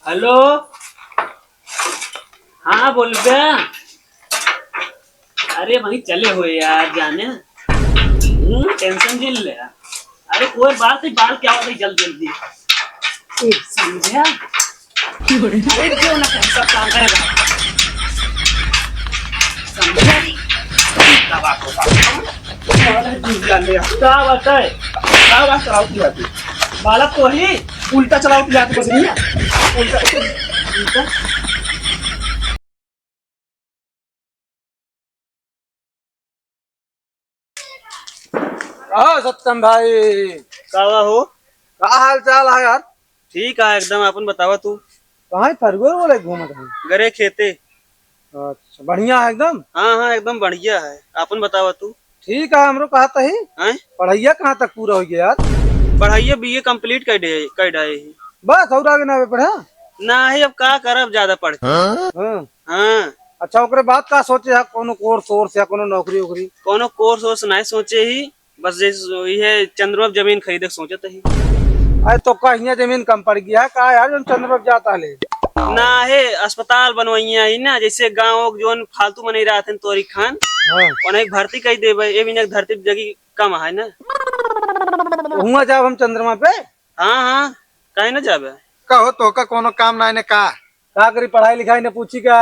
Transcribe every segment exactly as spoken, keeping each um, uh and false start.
हेलो, हाँ बोल बे। अरे वहीं चले हो यार जाने। हम्म, टेंशन जिन ले। अरे कोई बात नहीं, बाल क्या होता है, जल्दी जल्दी। ए, समझा? अरे जो ना कर, सब काम करेगा। समझा? क्या बात होता है? क्या बात है? क्या बात चलाओ की बात है? बालक तो ही उल्टा चलाओ की बात है, बस नहीं है। उल्टा, उल्टा। हाँ सत्यम भाई। का हुआ हो? का हाल चाल है यार? ठीक है एकदम, आपन बतावा तू। कहाँ फरुआ बोले घूमत है? गरे खेते। अच्छा, बढ़िया है एकदम? हाँ, हाँ, एकदम बढ़िया है। आपन बतावा तू। ठीक है, हमरो कहत ही। हैं? पढ़ाइया कहाँ तक पूरा हो गया यार? पढ़ाइया बीए complete कर डे-, कर डाए ही। बस, और आगे ना पढ़ा? ना ही, अब का करब ज्यादा पढ़ के। हाँ। हाँ। अच्छा, ओकरे बाद का सोचे है, कोनो course वोर्स या कोनो नौकरी वोकरी? कोनो course वोर्स नहीं सोचे ही, बस जैसे इहे चंद्रमा पे जमीन खरीदे के सोचत ही। अरे तो का हियाँ जमीन कम पड़ गया है का यार, जो चंद्रमा पे जाता ले? ना हे, अस्पताल बनवइया ही ना, जैसे गाँव के जोन फालतू मनई रहत हैं तोरी खान, हाँ। उन्हें भर्ती कर देबे, ए बिना धरती पे जगह कम है ना। हुआ जाब हम चंद्रमा पे? हाँ, हाँ, काहे ना जाबे? कहो तो का कोनो काम ना ने का? का करी, पढ़ाई लिखाई ने पूछी का?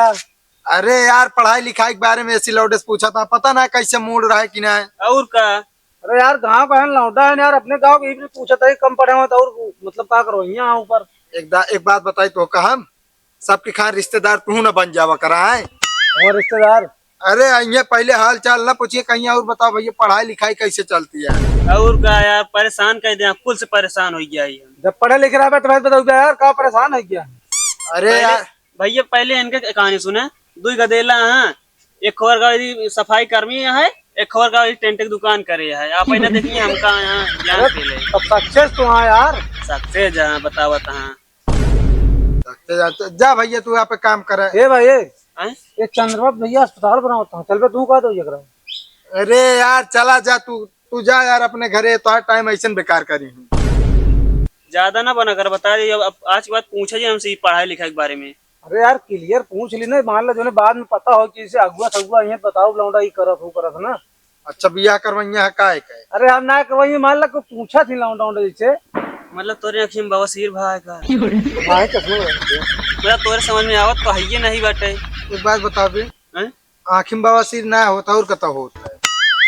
अरे यार, पढ़ाई लिखाई के बारे में ऐसी लौंडे से पूछा था, पता ना कैसे मूड रहा है कि ना। और का? अरे यार, गाँव का है लौंडा है यार, अपने गाँव के ही पूछा था, कम पढ़े हो तो और मतलब का करो यहाँ ऊपर। एक दा-, एक बात बताई तो का हम सबके खान रिश्तेदार तू ना बन जावा करा है। और रिश्तेदार? अरे आइए पहले हाल चाल ना पूछिए, कहीं और बताओ भैया पढ़ाई लिखाई कैसे चलती है? और का यार, परेशान कर दे, कुल से परेशान हो गया ही हम। जब पढ़े लिखे रहबे तो भाई बताओ यार, का परेशान हो गया? अरे पहले यार। भैया पहले इनके कहानी सुने, दुई गदेला हैं, एक खबर का सफाई कर्मी है, एक खबर का टेंट की दुकान करे है। आप इन्हें देखिए, हम कहाँ यहाँ ज्ञान अरे, खेले। अब सक्सेस तो हाँ यार। सक्सेस जहाँ बतावत हाँ। सक्सेस जा, जा भैया, तू यहाँ पे काम करे। ए भाई, ए, हैं? ये चंद्रमा भैया अस्पताल बनावत हैं, चल बे तू का दो जगह। अरे यार, चला जा तू, तू जा यार अपने घरे, तो टाइम ऐसे बेकार करी हूँ। ज्यादा ना बना कर, बता दे, अब, अब आज के बाद पूछा जी हमसे ये पढ़ाई लिखाई के बारे में। अरे यार, क्लियर पूछ ली ना, मान ला जो बाद में पता हो कि इसे अगुआ सगुआ ये बताओ, लौंडा ये करत हो, करत ना। अच्छा, बियाह करवइया है, काहे के? अरे, हम ना करवइया, मान ला, कोई पूछा थी लौंडा, लौंडा जैसे। मतलब, तोरे आँखी में बवासीर भा है का? भाई, चश्मा लगा के। मतलब, तोरे समझ में आवत तो हइये नहीं बाटे। एक बात बता बे। हैं? आँखी में बवासीर ना होता और कता होता है?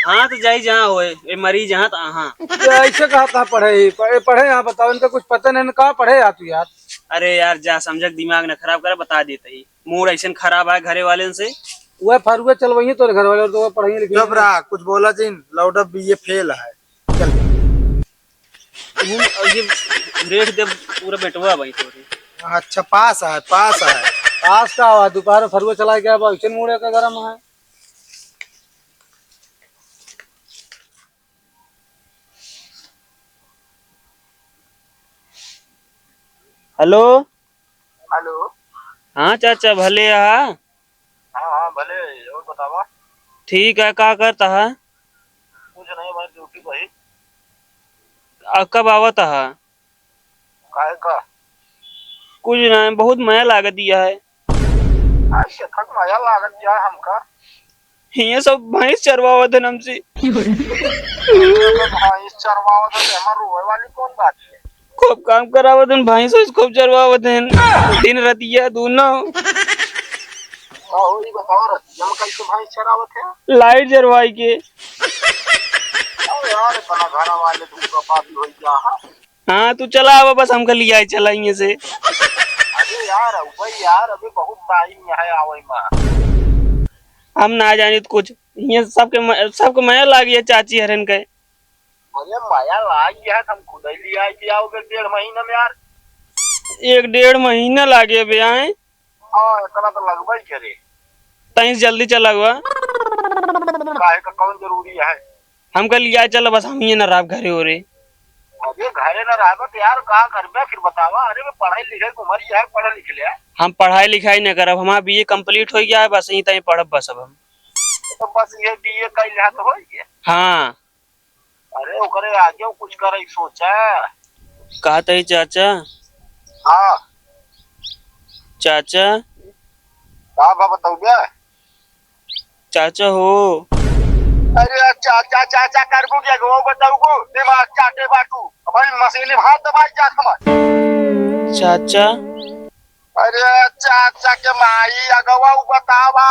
हाँ, तो जाई जहाँ होए, ए मरी जहाँ तो हाँ। ये ऐसे कहा, कहाँ पढ़े ही? पढ़े, पढ़े यहाँ बताओ, इनका कुछ पता नहीं, कहाँ पढ़े यार तू यार? अरे यार, जा समझक दिमाग न खराब करा, बता देते ही। मूड ऐसन खराब है घरे वाले से। वह फरुआ चलवइए तोरे घर वाले, और तो वह पढ़ाई लिखाई चुप रहा, कुछ बोला जिन, लौंडा बीए फेल है। चल। घूम, और ये रेट दे पूरा बेटवा भाई तोरे। अच्छा, पास है, पास है। पास का हुआ, दोपहर में फरुआ चला गया, अब ऐसन मूड है का गरम है। हेलो। हेलो। हाँ चाचा, भले आहा? हाँ, हाँ, भले। और बतावा? ठीक है, का करता है? कुछ नहीं भाई, ड्यूटी पे ही। आ, कब आवत है? काहे का? कुछ नहीं, बहुत मया लागत दिया है। अच्छा, थक मया लागत दिया है हमका। हियाँ सब भैंस चरवावत हन हमसे। भैंस चरवावत हन, एमा रोए वाली कौन बात है? खूब काम करावत हन, भैंस वैंस खूब चरवावत हन, दिन रतिया दूनो। और ई बताओ, रतिया में कैसे भैंस चरावत है? लाइट जरवाई के। अरे यार, इतना घरा वाले तुमका बात हो गया है। हाँ, तू चला आवा, बस हमका लियाए चला इहाँ से। अरे यार, अबे यार, अबे बहुत टाइम है आवे में। हम ना जानित कुछ, ये सबके म-, सबके मया लाग गया चाची हरन के। अरे मया लाग गया, हम खुद ही लियाए के आओगे डेढ़ महीना में यार। एक डेढ़ महीना लागे बे आए। हाँ, इतना तो लगबे करे। तहीं से जल्दी चला हुआ। काहे का कौन जरूरी है? हमका लिया चलो बस, हम ही ना रहब घरे ओरे। अरे घरे ना रहबे तो यार का करबे फिर बतावा? अरे मैं पढ़ाई लिखाई के उम्र ही है, पढ़े लिख ले। हम पढ़ाई लिखाई ना करब, हमार बीए complete हो गया है, बस यहीं तहीं पढ़ब बस अब हम। तो बस ये बीए कर लिया तो हो गया। हाँ। अरे ओकरे आगे कुछ करे सोचा। कहत ही चाचा। हाँ। चाचा। का बा बताऊ बे? चाचा हो। अरे चाचा, चाचा करबू क्या? वो बताऊ को दिमाग चाटे बाटू। भाई मशीन में हाथ दबाई जात हमार। चाचा। अरे चाचा के माई अगवा उ बतावा।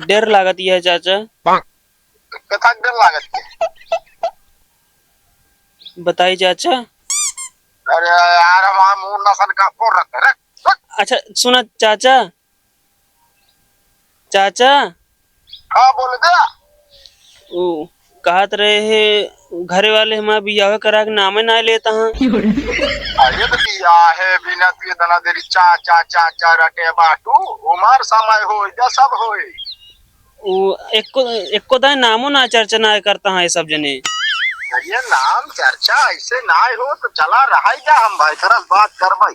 डर लागत यह चाचा। कथा डर लागत के? बताई चाचा। अरे यार, हमार मुंह नसन का फोड़ रख, रख, रख। अच्छा, सुना चाचा, चाचा। हाँ, बोल दे। उ कहत रहे हे, घरे वाले हमार बियाह करा के नामे ना लेता हाँ। अरे तो बियाहे बिना तू इतना देरी चा, चा, चा, चा रटे बाटू, उमर समय होई, जा सब होई। उ एको, एको दाई नामो ना चर्चा ना करता हाँ ये सब जने। अरे नाम चर्चा ऐसे ना हो तो चला रहा ही जा, हम भाई तरस बात करबई।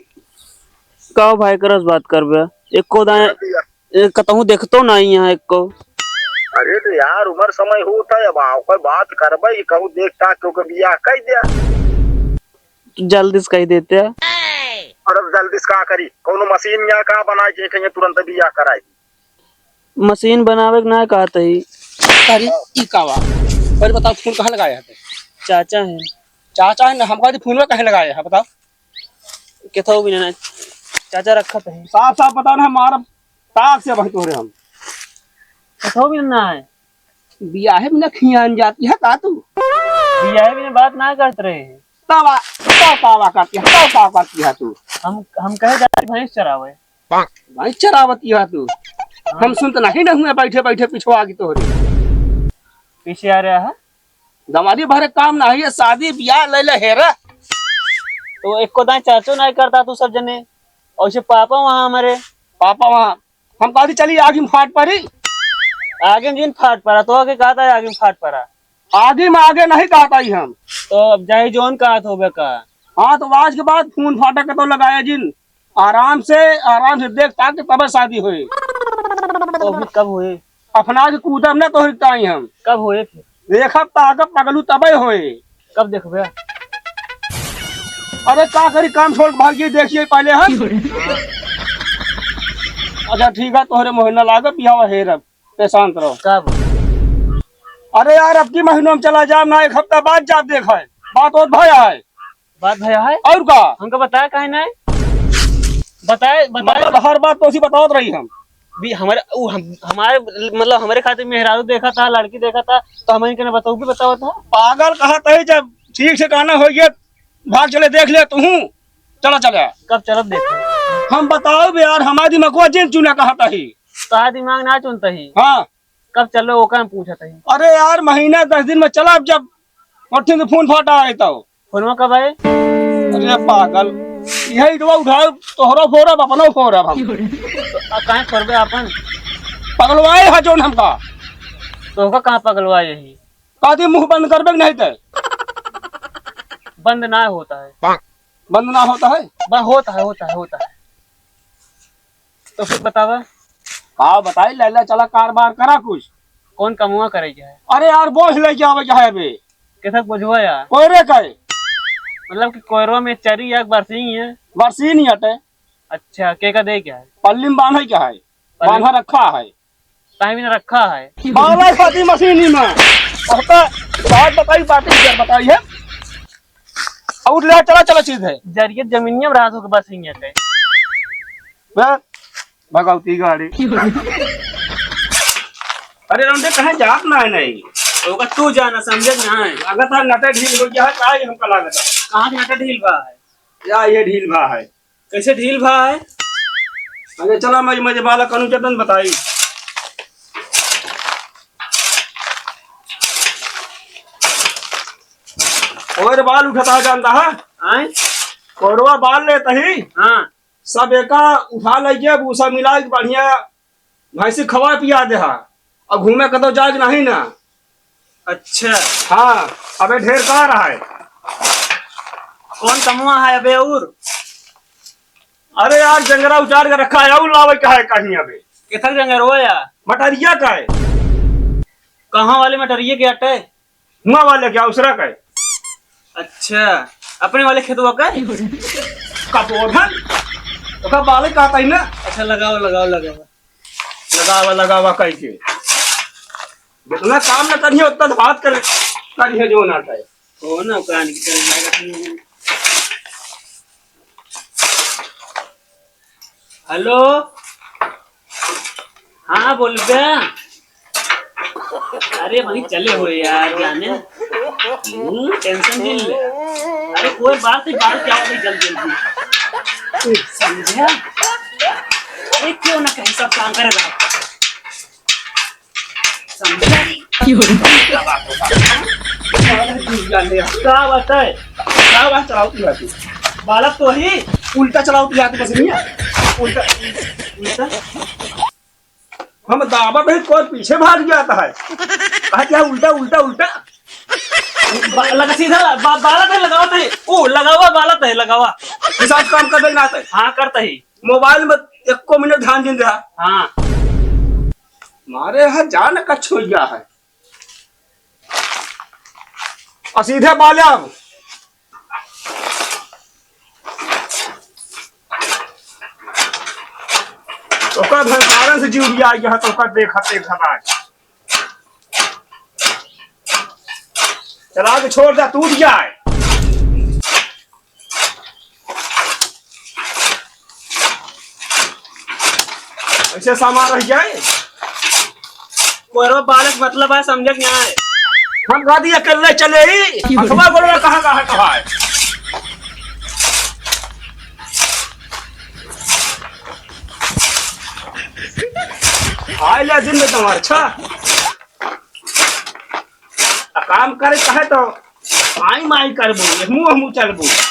का भाई करस बात करबे? एको दाई अरे भैया। ए, कतहूँ देखतो नाहीं यहाँ एको। अरे तो यार, उमर समय होत है, अब आओ कोई बात करबे, कहूँ देख ताक के ओकर बियाह कई दे। जल्दी से कही देते। और अब जल्दी से का करी, कौनो मशीन या का बनाए के कहीं तुरंत बियाह कराई। मशीन बनावे के ना कहत ही। अरे ई का बा? पहले बताओ, फोन कहाँ लगाया है? चाचा है। चाचा है ना, हमका तो फोन में कहे लगाया है, बताओ। केथो भी ना, चाचा रखत है। साफ साफ बताओ ना, हमारा ताक से वही तोरे हम। केथो भी ना है। बियाहे में ना खियान जाती है का तू? बियाहे में बात ना करत रहे हैं। तवा, तवा, तवा करती है, तवा, तवा करती है तू। हम, हम कहे जाते भैंस चरावे। भैंस चरावती है तू। हाँ। हम सुनत नहीं ना हुए बैठे बैठे पिछवा की तोहरे। पीछे आ रहा है। दमादी भरे काम ना है, शादी बियाह ले ले हेरा। तो एको दाई चर्चो नहीं करता तू सब जने, और से पापा वहाँ हमारे। पापा वहाँ, हम कहती चली आगे में फाट पड़ी। आगे में जिन फाट पड़ा, तो आगे कहता है आगे में फाट पड़ा। आगे में आगे नहीं कहता ही हम। तो अब जाए जोन कहत होबे का। हाँ, तो आज के बाद फोन फाटक के तो लगाया जिन। आराम से, आराम से देख ताक के तबे शादी होई। तो अभी कब होई? अपना के कूदब ना तोहरी ताई हम। कब होई फिर? देखब ताकब पगलू तबे होई। कब देखबे? अरे का करी, काम छोड़ के भाग गई, देखिए पहले हम। अच्छा ठीक है, तोहरे महीना लागब, पियावा हेरब, ते शांत रहो। कब? अरे यार, अब की महीनों में चला जाब ना, एक हफ्ता बाद जाब देखा है, बात होत भया है। बात भया है? और का? हमका बताया काहे नहीं? बताए, बताए। मतलब हर बात तो उसी बतावत रही हम। भी हमारे, उ हम, हमारे, मतलब हमारे खातिर मेहरारू देखा था, लड़की देखा था, तो हमें इनके ना बताओ, भी बताओ था। पागल कहत है, जब ठीक ठिकाना हो गया, भाग चले देख ले तू। चला चले। कब चलब देखे? हम बताओ भी यार, हमारे दिमाग को जिन चुना कहत ही। तो दिमाग ना चुनता ही। हाँ। कब चलो ओका हम पूछत ही। अरे यार, महीना दस दिन में चला, अब जब मोटी से फोन फाटा है तो। फोनवा कब आए? अरे पागल, यही इटवा उठाओ, तोहरो फोड़ब, अपनो फोड़ब हम। तो आ, काहे फोड़बे अपन? पगलवाए है जोन हमका। तो ओका कहाँ पगलवाए यही? कहती मुंह बंद करबे कि नहीं ते? बंद ना होता है। बंद ना होता है? बस होता है, होता है, होता है। तो फिर बतावा। हाँ बताई, लैला चला कारोबार करा कुछ। कौन कमुआ करे के है? अरे यार, बोझ लेके आवे के है बे। कैसा बोझवा यार? कोयरे का है। मतलब कि कोयरो में चरी या बरसीन है? बरसीन ही हटे। अच्छा, के का दे क्या है? पल्ली में बांधे क्या है? पल्ली बांधा रखा है। काहे भी ना रखा है? बांधा खाती मशीनी में। अब तो बात बताई, बात ही जर बताई है। और ले चला, चला चीज है। जरिए जमीनिया में रात होके बरसीन है। बे, भगवती गाड़ी। अरे रौंदे कहाँ जात ना है नहीं। ओका तू जाना समझे ना है। अगर तार नटे ढील हो गया है, काहे हमका लागत है? कहाँ के नटे ढील बा है? या ये ढील बा है। कैसे ढील बा है? अरे चला मैं मजे वाला कानून चेतन बताई। और बाल उठता है जानता है? आए? कोरवा बाल लेता ही। हाँ। सब एका उठा लइके भूसा मिला के बढ़िया भैंसी खवा पिया देहा। अब घूमे कतौ जाए के नहीं ना। अच्छा। हाँ, अबे ढेर कहाँ रहा है? कौन कमुआ है अबे और? अरे यार, जंगरा उजाड़ के रखा है, और लावे का है कहीं अबे? किथक जंगरवा या? मटरिया का है। कहाँ वाले मटरिया के अटे? हुआ वाले क्या उसरा का है? अच्छा, अपने वाले खेतवा का? कपोधन। ओका बाले कहत ही ना। अच्छा, लगावा, लगावा, लगावा। लगावा, लगावा कह के। जितना काम न करिए, उतना तो बात कर, करिए जो ना कहे। हो ना, कान की तरह लागत नहीं। हेलो, हाँ, बोल बे। अरे, वहीं चले हो यार, जाने। हम्म, टेंशन नहीं ले। अरे, कोई बात नहीं, बाहर क्या हो गई, जल्दी, जल्दी। समझा? अरे, क्यों ना कहीं सब काम करे रहा। समझा? का बात है? का बात चलाओ तू आके? बालक तो ही। उल्टा चलाओ तू आके बस नहीं है। उल्टा, उल्टा। हम दाबा भाई कोई पीछे भाग जाता है। कहा क्या उल्टा, उल्टा, उल्टा? बा-, लगा सीधा, बा-, बालक है, लगावत है। ओ, लगावा, बालक है, लगावा। हिसाब काम कर देना है। हाँ, करता ही। मोबाइल में एको मिनट ध्यान दिन रहा। हाँ। मारे यहाँ जान कछ हो गया है। और सीधे बाले अब। ओकर भंडारण से जिउरिया यहाँ तो ओकर देखत देखत आज। चला के छोड़ दे, टूट जाए। ऐसे सामान रह जाए। कोरवा बालक मतलब है, समझे कि नहीं? हम गाड़ी अकेले चले ही, हथवा गोड़वा कहाँ, कहाँ, कहाँ है? आए ले दिन में तुम्हारे, अच्छा। आ काम करे कहे तो आई माई करबो, हमू हमू चलबो।